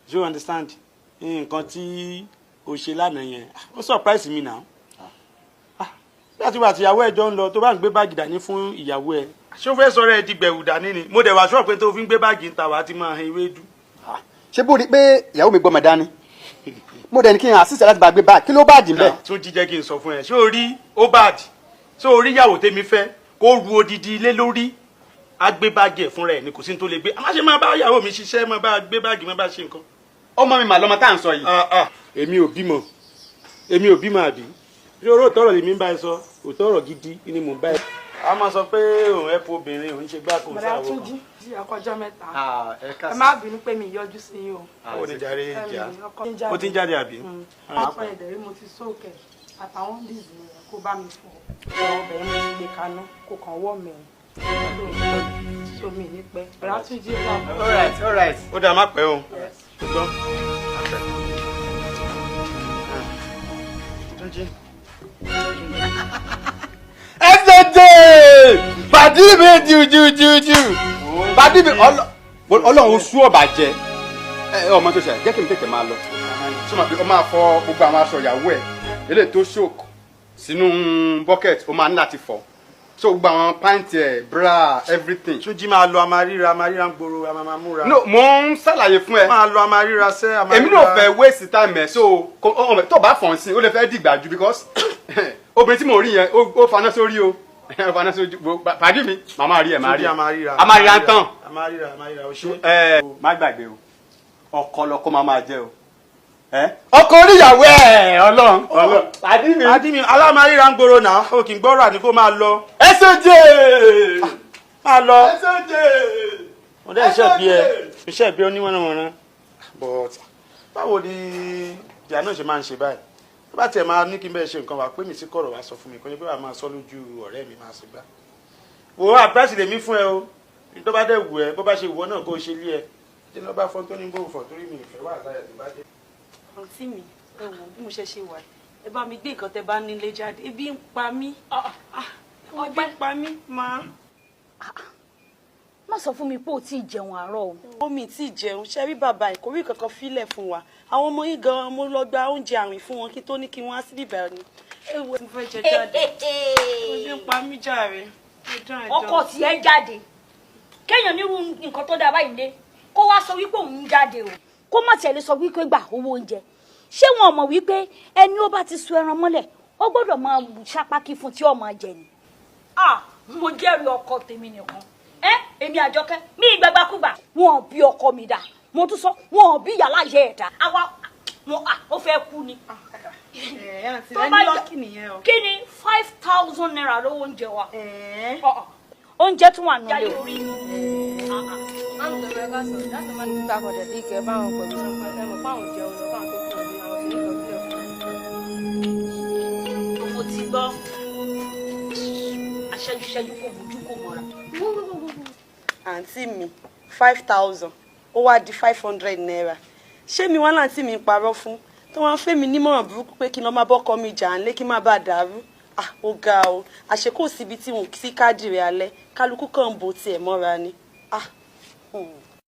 Do you understand? Nǹkan tí o ṣe lánàá yẹn, ó surprise mi now. Láti wà tìyàwó ẹ jọ ń lọ, tó bá ń gbé báàgì dání fún ìyàwó ẹ, ṣé o fẹ́ sọ̀rọ̀ ẹ di gbẹ̀wù dání ni? Mo dẹ̀ wá sọ pé tó fi ń gbé báàgì ń ta, wàá ti máa han ewédú. Ṣé bó rí i pé ìyàwó mi gbọ́mọ dání, mo dẹ̀ ní kí n assist láti bá gbé báàgì, kí ló báàgì ń bẹ̀? Tún jíjẹ́ kí n sọ fún ẹ, ṣé o rí ó báàdì? Ṣé o rí ìyàwó tèmi fẹ́ kó ru odidi ilé lórí, á gbé báàgì ẹ̀ fúnra ẹ̀ ni, kò sí ní tó lè gbé. A má ṣe máa bá ìyàwó mi ṣiṣẹ́, máa bá gbé báàgì, máa bá ṣe nǹkan. Ọmọ mi mà lọmọ tá à ń sọ yìí. Èmi ò bímọ, èmi ò bímọ, àbí? Ṣé oró òtọ́rọ̀ lèmi ń bá ẹ sọ? Òtọ́rọ̀ gidi ni mò ń bá ẹ. A máa sọ pé òun ẹ fún obìnrin, òun ṣe gbá kó Bọ̀dá sáwọ́. Túnjí jí ọkọjọ́ mẹ́ta. Ẹ Ẹ má bínú pé mi yọjú sí yín o. Ó ní jàre ìjà. Ọkọ ń jáde. Ó ti ń jáde, àbí? Ọkọ ẹ̀dẹ̀ rí, mo ti sóòkè àtàwọn díìsì yẹn, kó bá mi fọ. Ọbẹ̀ yẹn, mo ti gbé kaná, kó kàn wọ́ mi sómi ní pẹ́. Bọ̀dá Túnjí wà. All right, all right. Ó dáa, má pẹ́ o. Ṣùgbọ́n má pẹ́. Túnjí. Ẹsẹ̀jẹ̀ pàdí mi jù jù jù jù, pàdí mi, Ọlọ́run sú ọ̀bà jẹ. Ẹ ọmọ tó ṣe, jẹ́ kí n tètè máa lọ. Ṣé o máa fi o máa fọ gbogbo àwọn aṣọ ìyàwó ẹ, eléyìí tó soak sínú bucket, o máa ní láti fọ, so gbogbo àwọn pant ẹ, bra, everything. Túnjí, máa lọ, a máa ríra, a máa ríra ń gbòòrò, a máa máa múra. No, mo ń ṣàlàyé fún ẹ. Máa lọ, a máa ríra sẹ́, a máa Èmi ríra. náà fẹ́ waste time ẹ, so ọmọ tó bá fọ̀n sí, ó lè fẹ́ dìgbà ju, because obìnrin tí mo rí yẹn, ó faná sórí o, ó faná sójú. Pàdé mi, màmá rí ẹ, máa rí Túnjí, ẹ. A máa ríra. A máa ríra tán. A máa ríra, a máa ríra, o ṣe. Ẹ má gbàgbé o, ọkọ lọkọ máa máa jẹ o, ẹ ọkọ oníyàwó ẹ, Ọlọ́run, Ọlọ́run, pàdé mi. Pàdé mi, alámaríra ń gbòòrò náà, o kì í gbọ́rọ̀, àní kó máa lọ. Ẹ ṣe jẹ. Máa lọ. Ẹ ṣe jẹ. Mo dẹ́ iṣẹ́ bí ẹ, iṣẹ́ bí oníwọ̀nàwọ̀nà, but báwo ni ìyá náà ṣe máa ń ṣe báyìí? Tó bá tiẹ̀ máa ní kí n bẹ́ẹ̀ ṣe nǹkan, wà pé mi sí kọ̀rọ̀, wá sọ fún mi, kò ní pé wàá máa sọ lójú ọ̀rẹ́ mi, máa ṣe gbá. Wo, àpẹ́sì lèmi fún ẹ o. Ní tó bá dẹ̀ wù ẹ, bó bá ṣe wù ọ náà kó o ṣe lé ẹ ṣe lọ́ bá fọ́n tó ní bó fọ̀, torí mi ìfẹ́ wà láyà tó bá dé. Àǹtí mi, ẹ wò bí mo ṣe ṣe wà, ẹ bá mi gbé nǹkan tẹ bá nílé jáde, ebi ń pa mí. Ah, ebi ń pa mí máa. Má sọ fún mi pé o ti jẹun àárọ̀ o. Omi tí ì jẹun ṣe rí, bàbá ìkórè kankan fílẹ̀ fún wa. Àwọn ọmọ yìí gan, mo lọ gba oúnjẹ àwìn fún wọn kí tó ní kí wọ́n á sí bíbẹ̀ ni. Ẹ wo, mo fẹ́ jẹ jáde, ebi ń pa mí jàre. Ẹ dán, ẹ dán. Ọkọ tiẹ̀ jáde, kéèyàn nírú nǹkan tó dáa báyìí lé, kó wá sọ wípé òun ń jáde o, kó má tẹ̀lé sọ wípé gbà owó oúnjẹ. Ṣé wọn mọ̀ wípé ẹni ó bá ti sun ẹran mọ́lẹ̀, ó gbọ́dọ̀ máa ṣapákí fún tí ó máa jẹ ni? Ah, mo jẹ́rìí ọkọ tèmi nìkan. Ẹ èmi Àjọkẹ́ mi ìgbàgbàkúgbà, wọn ò bí ọkọ mi dà. Mo tún sọ, wọn ò bí yàrá yẹ ẹ̀ dà. Àwa wọn ó fẹ́ kú ni. Ẹ àǹtí Tó ẹ bá ní jọ- lucky nìyẹn o. Kí ni ₦5,000 lówó oúnjẹ wa? Ẹ̀ẹ́. Ọ̀ọ̀, oúnjẹ tún wà nílé o. Máàmù tó fẹ́ ká sọ láti máa ní takọ̀dẹ̀ bí kẹ́ báwọn pẹ̀lú ẹ mọ̀ fáwọn jẹun lọ fáwọn tó kúrò ní àwọn sì ní ìtọ́jú ẹ̀. Mo ti gbọ́, aṣẹ́jú-ṣẹ́jú kò bójú kò mọ́ra. Àǹtí mi, 5,000 ó wá di ₦500. Ṣé mi wá láǹtí mi ń parọ́ fún tó wá ń fẹ́ mi nímọ̀ràn burúkú pé kí n lọ́ọ́ máa bọ́kọ mi jà ń lé, kí n má bàa dàrú? Ah, ó ga o. Àṣé kò síbi tí wọn sí káàdì rẹ̀ alẹ́, kálukú kàn ń bo tiẹ̀ mọ́ra ni. Ah.